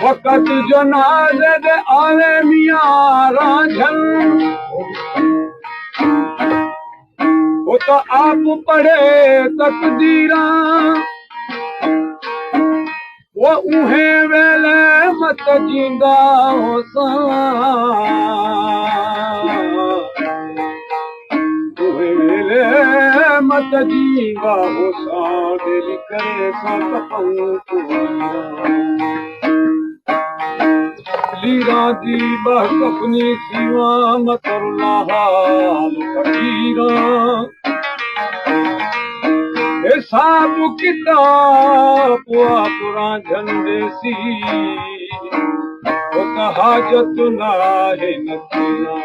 وقت جنازے دے آوے میاں رانجھن، او تو آپ پڑھے تقدیراں، وہ اوہیں ویلے مت جیندا ہوساں۔ اوہیں ویلے مت جیندا ہوساں، دل کرے ساں کفن پوریاں۔ لیراں دی بہ کفنی سیواں، متر لاحال فقیراں۔ حساب کتاب ءَ پراں جھندے سی، او تو حاجت نہ ہے نکیاں۔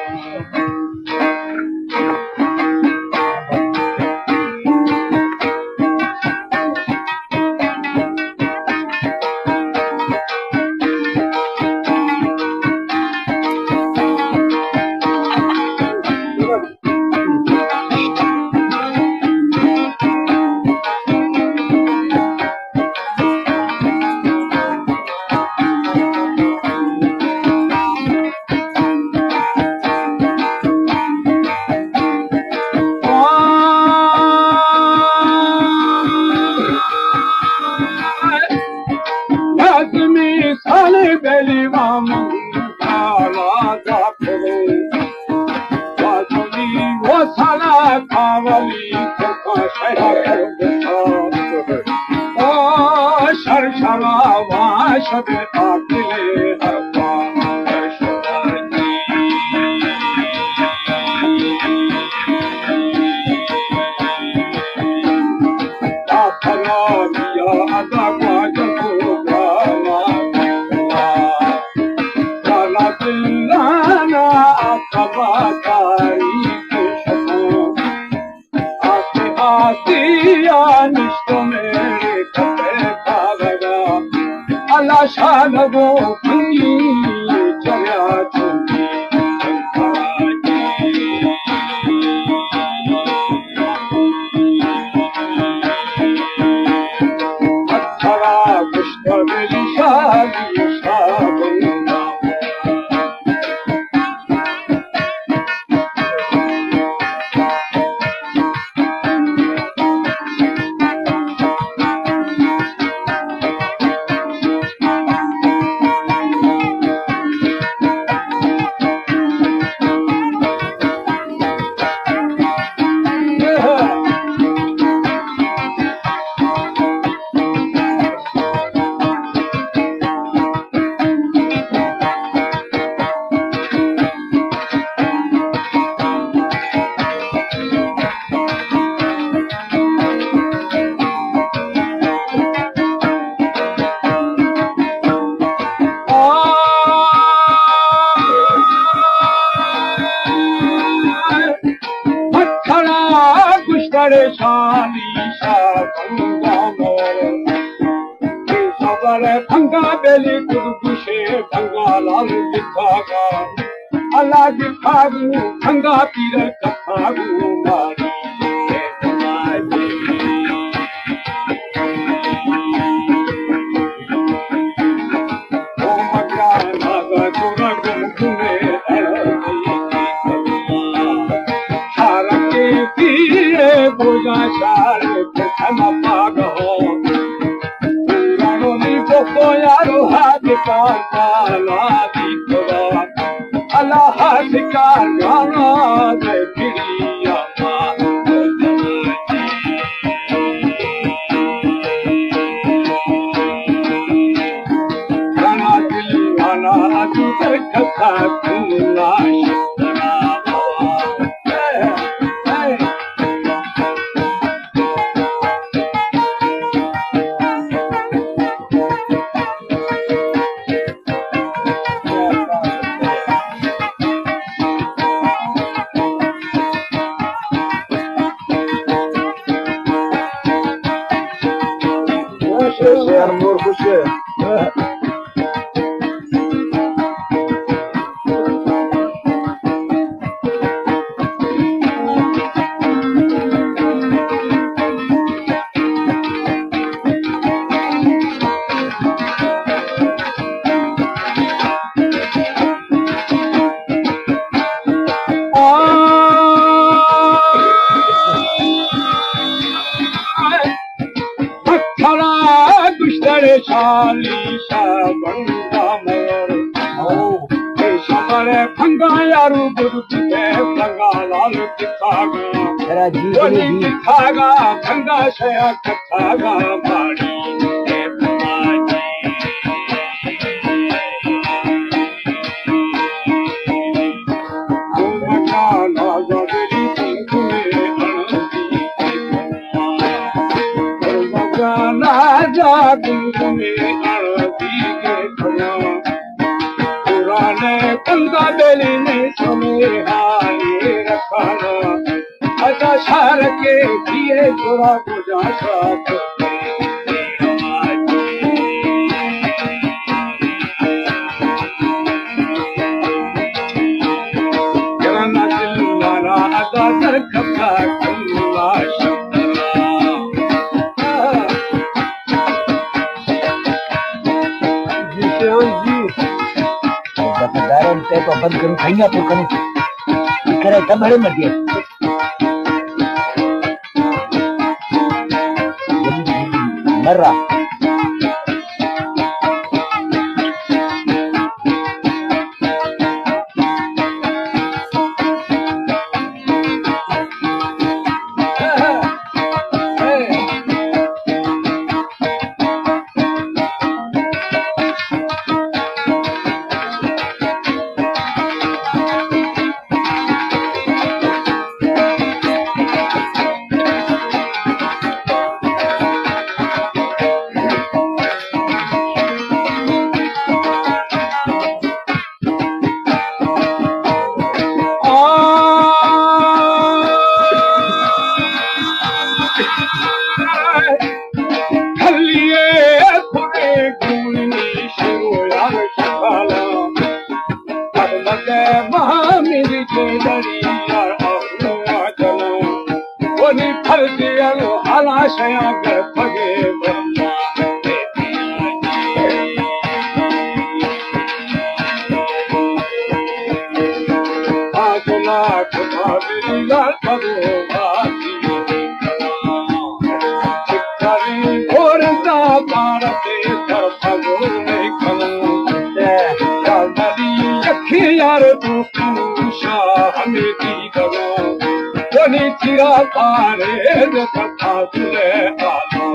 لازمی سال بیلی وام کالا داخلو، لازمی و سالا کاولی کتا شہر کتا۔ او شر شرا وا شب آکلے ہر پا۔ آسیا نشتو میرے کپے کاغذا، اللہ شاہ لگو پھنگی چریا چونکی چنکاجی۔ پتھرا کشتہ میری شاہ، شاہ بنگا۔ پتھرا گشتڑ شانی شاہ بنگا مور۔ خبر بھنگا بیلی کد گوشے بھنگا لال لکھاگا۔ اللہ لکھاگو بھنگا پیر کتھاگو ماری۔ او مکان آگا چورا گم گمے اڑ۔ شارکی پیرے بوجا شار پتھم پاگو۔ رانو نی تو یارو ہاتھ کا تالا دی خدا۔ اللہ ہاتھ کا گانا دے پھری آما۔ گانا دل گانا تو کر کتا تم ناش۔ شالی شاہ بنگا مور۔ او۔ اے شمر بنگا یارو گرو کے بنگا لال کتاگا۔ ترا جی ولی جی۔ کتاگا بنگا شیا کتاگا ماڑی۔ اے بنگا جی۔ پرانے کندا بیلی نے سمے ہائے رکھانا۔ ادا شہر کے دیے گرا گجا شاہ۔ گرانا دل مارا ادا در کبا کلا شکرا۔ جی شیان جی۔ دارن تے تو بند کرو، کھائیاں تو کرو۔ کرے تب بڑے مر گئے۔ مرا۔ کھلیے پورے گونی شروع یار شکالا۔ احمد محمد کے دری یار آہو آجنا۔ ونی پھل دیالو حالا شیاں گر پھگے برما۔ آجنا کتا بری لال پرو باسی۔ چکاری گورندا پارتے در پگو نہیں کنو۔ یار مری یکی یار دوستو شاہ ہمیں دی کنو۔ دنی تیرا پارے دے پتا تلے آلو۔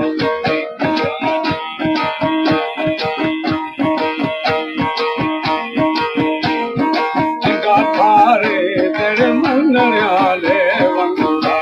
جگا پارے دے منگڑیالے ونگا۔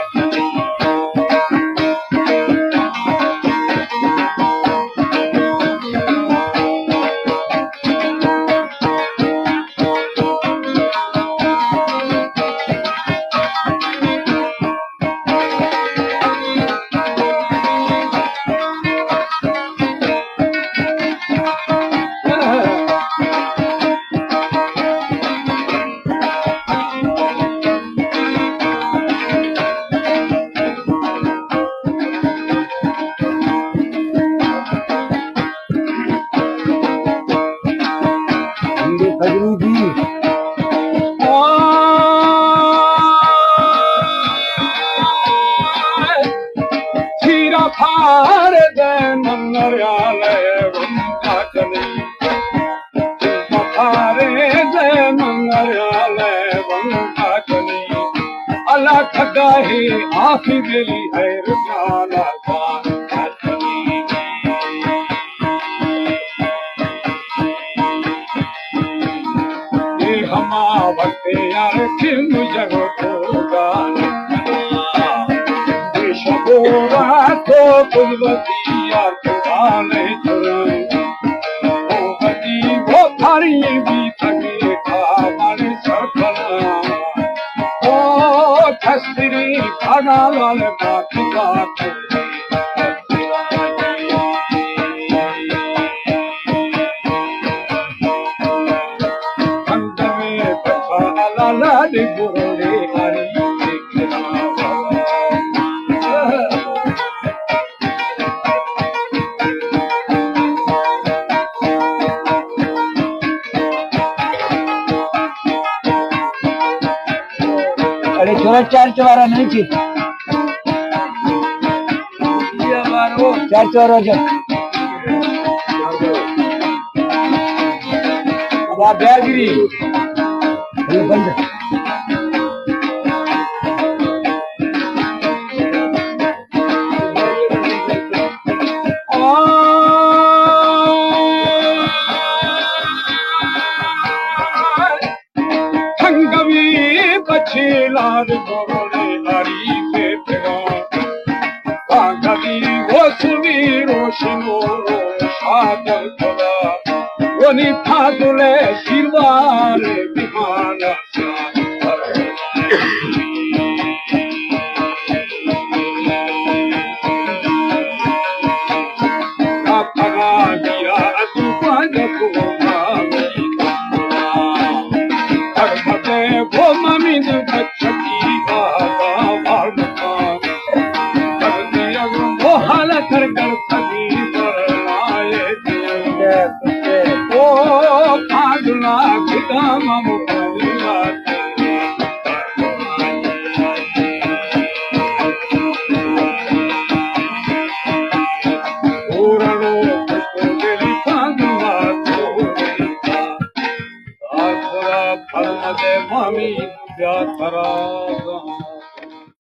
ہندو فضلو جی۔ چیرا پھار دے منگریالے ونگا چلی۔ پھارے دے منگریالے ونگا چلی۔ اللہ ٹھگا ہی آخی دلی ہے رجالا۔ اے ہما وقت یار کہ مجھے تو گانا۔ بے شبو رات تو کل وتی یار تو گانے چرن۔ او وتی وہ پھاری بھی تھکی کھا مانے سر کھنا۔ او کستری کھانا لال باقی باقی۔ اڑے چھورا چار چوارا نہیں چی۔ چار چوارا جو۔ بیاگری۔ ہنگوی پچیلار گرنے ہری سے پھرا۔ ہنگوی وہ سوی روشنو شادر خدا۔ ونی فاضل شیروار بیمانا۔